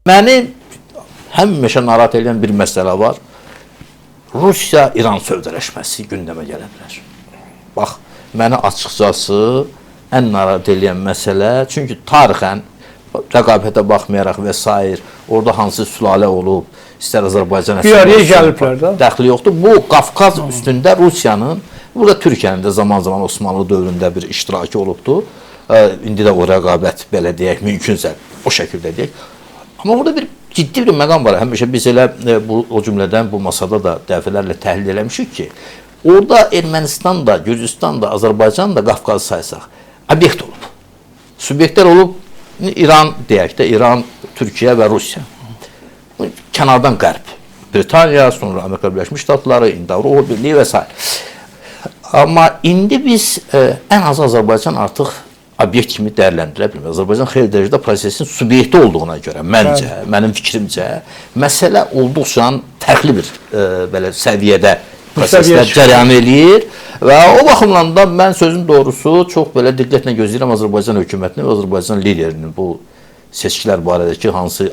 Məni həmişə narahat edən bir məsələ var. Rusiya-İran sövdələşməsi gündəmə gələ bilər. Bax, məni açıqcası ən narahat eləyən məsələ, çünki tarixən rəqabətə baxmayaraq və sair, orada hansı sülalə olub, istər Azərbaycan Bir araya gəliblər də. Dəxli yoxdur. Bu Qafqaz üstündə Rusiyanın, burada Türkiyənin də zaman-zaman Osmanlı dövründə bir iştirakı olubdu. İndi də o rəqabət belə deyək, mümkünsə o şəkildə deyək. Amma burada bir ciddi bir məqam var. Həmişə biz elə bu o cümlədən bu masada da dəfələrlə təhlil eləmişik ki, orada Ermənistan da, Gürcüstan da, Azərbaycan da Qafqazı saysaq, obyekt olub. Subyektlər olub İran deyək də, İran, Türkiyə və Rusiya. Kənardan Qərb, Britaniya, sonra Amerika Birləşmiş Ştatları, indi Avropa Birliyi və s. Amma indi biz ən az Azərbaycan artıq obyekt kimi dəyərləndirə bilməz. Azərbaycan xeyli dərəcədə prosesin subyekti olduğuna görə, məncə, mənim fikrimcə, məsələ olduqca fərqli bir belə səviyyədə proseslər cərəyan eləyir və o baxımdan da mən sözün doğrusu çox belə diqqətlə gözləyirəm Azərbaycan hökumətini və Azərbaycan liderinin bu seçkilər barədəki hansı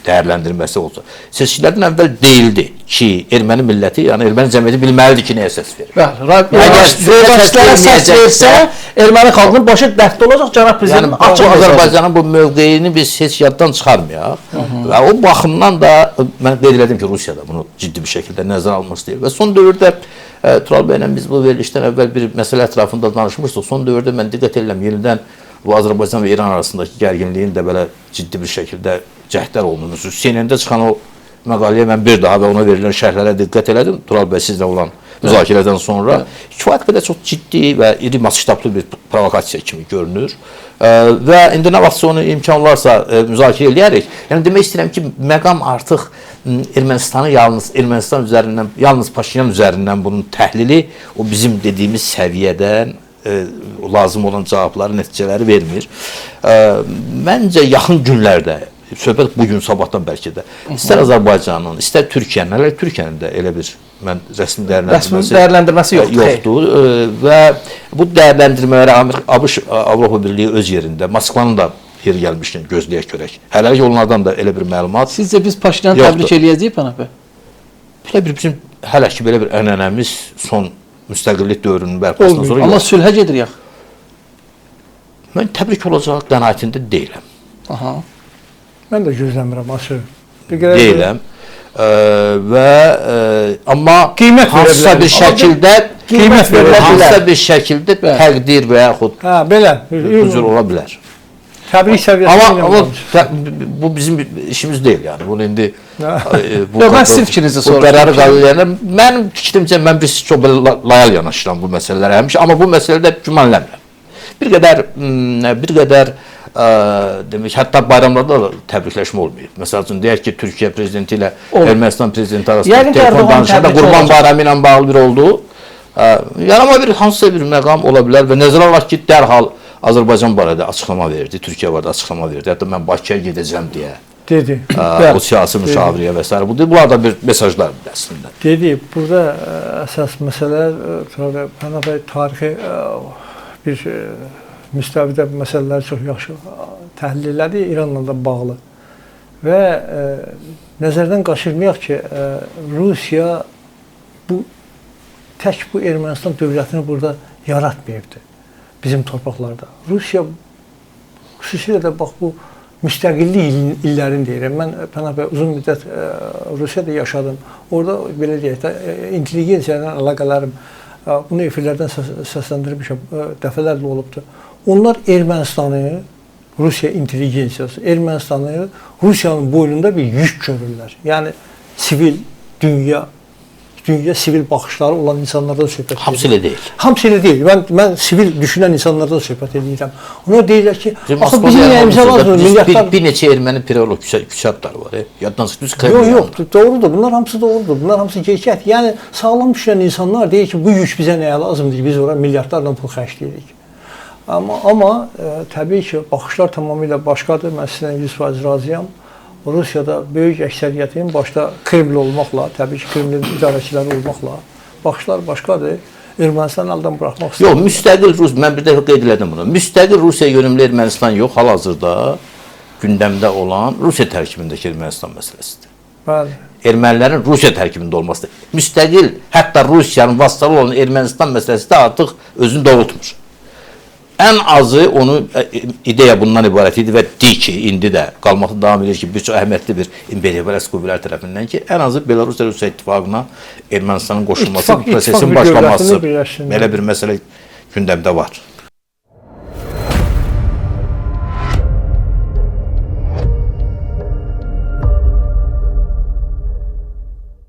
dəyərləndirməsi olsa. Seçkilərdən əvvəl deyildi ki, erməni milləti, yəni erməni cəmiyyəti bilməlidir ki, nəyə səs verir. Bəli, Əgər səs versə, erməni xalqının başı dərddə olacaq, cənab prezident. Yəni açıq Azərbaycanın bu mövqeyini biz heç yaddan çıxarmayaq. Və o baxımdan da mən qeyd elədim ki, Rusiya da bunu ciddi bir şəkildə nəzərə almaq istəyir. Və son dövrdə Tural bəylə biz bu verilişdən əvvəl bir məsələ ətrafında danışmışdıq. Son dövrdə mən diqqət edirəm yenidən bu Azərbaycan və İran arasındakı gərginliyin də belə ciddi bir şəkildə cəhdlər olunur. CNN-də çıxan o məqaləyə mən bir daha və ona verilən şərhlərə diqqət elədim. Tural bəy sizlə olan müzakirədən sonra kifayət qədər çox ciddi və iri masштабlı bir provokasiya kimi görünür. Və indi nə vaxtsa onu imkan olarsa müzakirə eləyərik. Yəni demək istəyirəm ki, məqam artıq Ermənistanı yalnız Ermənistan üzərindən, yalnız Paşinyan üzərindən bunun təhlili o bizim dediyimiz səviyyədən lazım olan cavabları, nəticələri vermir. Məncə yaxın günlərdə, söhbət bugün sabahdan bəlkə də, istər Azərbaycanın, istər Türkiyənin, hələ Türkiyənin də elə bir mən rəsmi dəyərləndirməsi yoxdur. Və bu dəyərləndirmələrə ABŞ, Avropa Birliyi öz yerində, Moskvanın da yeri gəlmişkən gözləyək görək. Hələlik onlardan da elə bir məlumat. Sizcə biz Paşinyanı təbrik eləyəcəyik, Pənah bəy? Belə bir bizim hələ ki belə bir ənənəmiz son müstəqillik dövrünün bərpasından sonra yox. Amma sülhə gedir yox. Mən təbrik olacaq qənaətində deyiləm. Aha. Mən də gözləmirəm açıq. Deyiləm. Və amma qiymət hansısa bir şəkildə qiymət verilə bilər. Hansısa bir şəkildə təqdir və yaxud belə bu cür ola bilər. Təbrik səviyyəsi amma bu bizim işimiz deyil yəni. Bunu indi bu mən sizin fikrinizi soruşuram. Bu qərarı qəbul edənlər, mənim fikrimcə mən bir çox belə layal yanaşıram bu məsələlərə həmişə, amma bu məsələdə gümanlanmıram. Bir qədər demək, hətta bayramlarda da təbrikləşmə olmayıb. Məsəl üçün deyək ki, Türkiyə prezidenti ilə Ermənistan prezidenti arasında telefon danışanda Qurban Bayramı ilə bağlı bir oldu. Yəni amma bir hansısa bir məqam ola bilər və nəzərə alaq ki, dərhal Azərbaycan barədə açıqlama verdi, Türkiyə barədə açıqlama verdi. Hətta mən Bakıya gedəcəm deyə. Dedi. O siyasi müşaviriyə və s. Bunlar da bir mesajlardır əslində. Dedi. Burada əsas məsələ Pənah bəy tarixi bir müstəvidə məsələləri çox yaxşı təhlil elədi İranla da bağlı. Və nəzərdən qaçırmayaq ki, Rusiya bu tək bu Ermənistan dövlətini burada yaratmayıbdır. Bizim torpaqlarda. Rusiya xüsusilə də bax bu müstəqillik illərini deyirəm. Mən Pənah bəy uzun müddət Rusiyada yaşadım. Orada belə deyək də intelligensiya ilə əlaqələrim, bunu efirlərdən səsləndirmişəm, dəfələrlə olubdur. Onlar Ermənistanı, Rusiya intelligensiyası, Ermənistanı Rusiyanın boynunda bir yük görürlər. Yəni sivil dünya sivil baxışları olan insanlardan söhbət edirəm. Hamısı elə deyil. Hamısı elə deyil. Mən sivil düşünən insanlardan söhbət edirəm. Onlar deyirlər ki, axı bizim nəyimizə lazımdır? Milyardlar... Bir neçə erməni pirolog küçə adları var. Yaddan çıxdı. Yox, yox, doğrudur. Bunlar hamısı doğrudur. Bunlar hamısı gerçək. Yəni sağlam düşünən insanlar deyir ki, bu yük bizə nəyə lazımdır? Biz ora milyardlarla pul xərcləyirik. Amma təbii ki, baxışlar tamamilə başqadır. Mən sizlə 100% razıyam. Rusiyada böyük əksəriyyətin başda Kreml olmaqla, təbii ki, Kremlin idarəçiləri olmaqla baxışlar başqadır. Ermənistan əldən buraxmaq istəyir. Yox, müstəqil Rus, mən bir dəfə qeyd elədim bunu. Müstəqil Rusiya yönümlü Ermənistan yox, hal-hazırda gündəmdə olan Rusiya tərkibindəki Ermənistan məsələsidir. Bəli. Ermənilərin Rusiya tərkibində olmasıdır. Müstəqil, hətta Rusiyanın vassalı olan Ermənistan məsələsi də artıq özünü doğrultmur. Ən azı onu ideya bundan ibarət idi və deyir ki, indi də qalmaqda davam edir ki, bir çox əhəmiyyətli bir imperialist qüvvələr tərəfindən ki, ən azı Belarus Rusiya ittifaqına Ermənistanın qoşulması, İttifaq- bu prosesin ittifaq bir başlaması dövlətini birləşdirmək. belə bir məsələ gündəmdə var.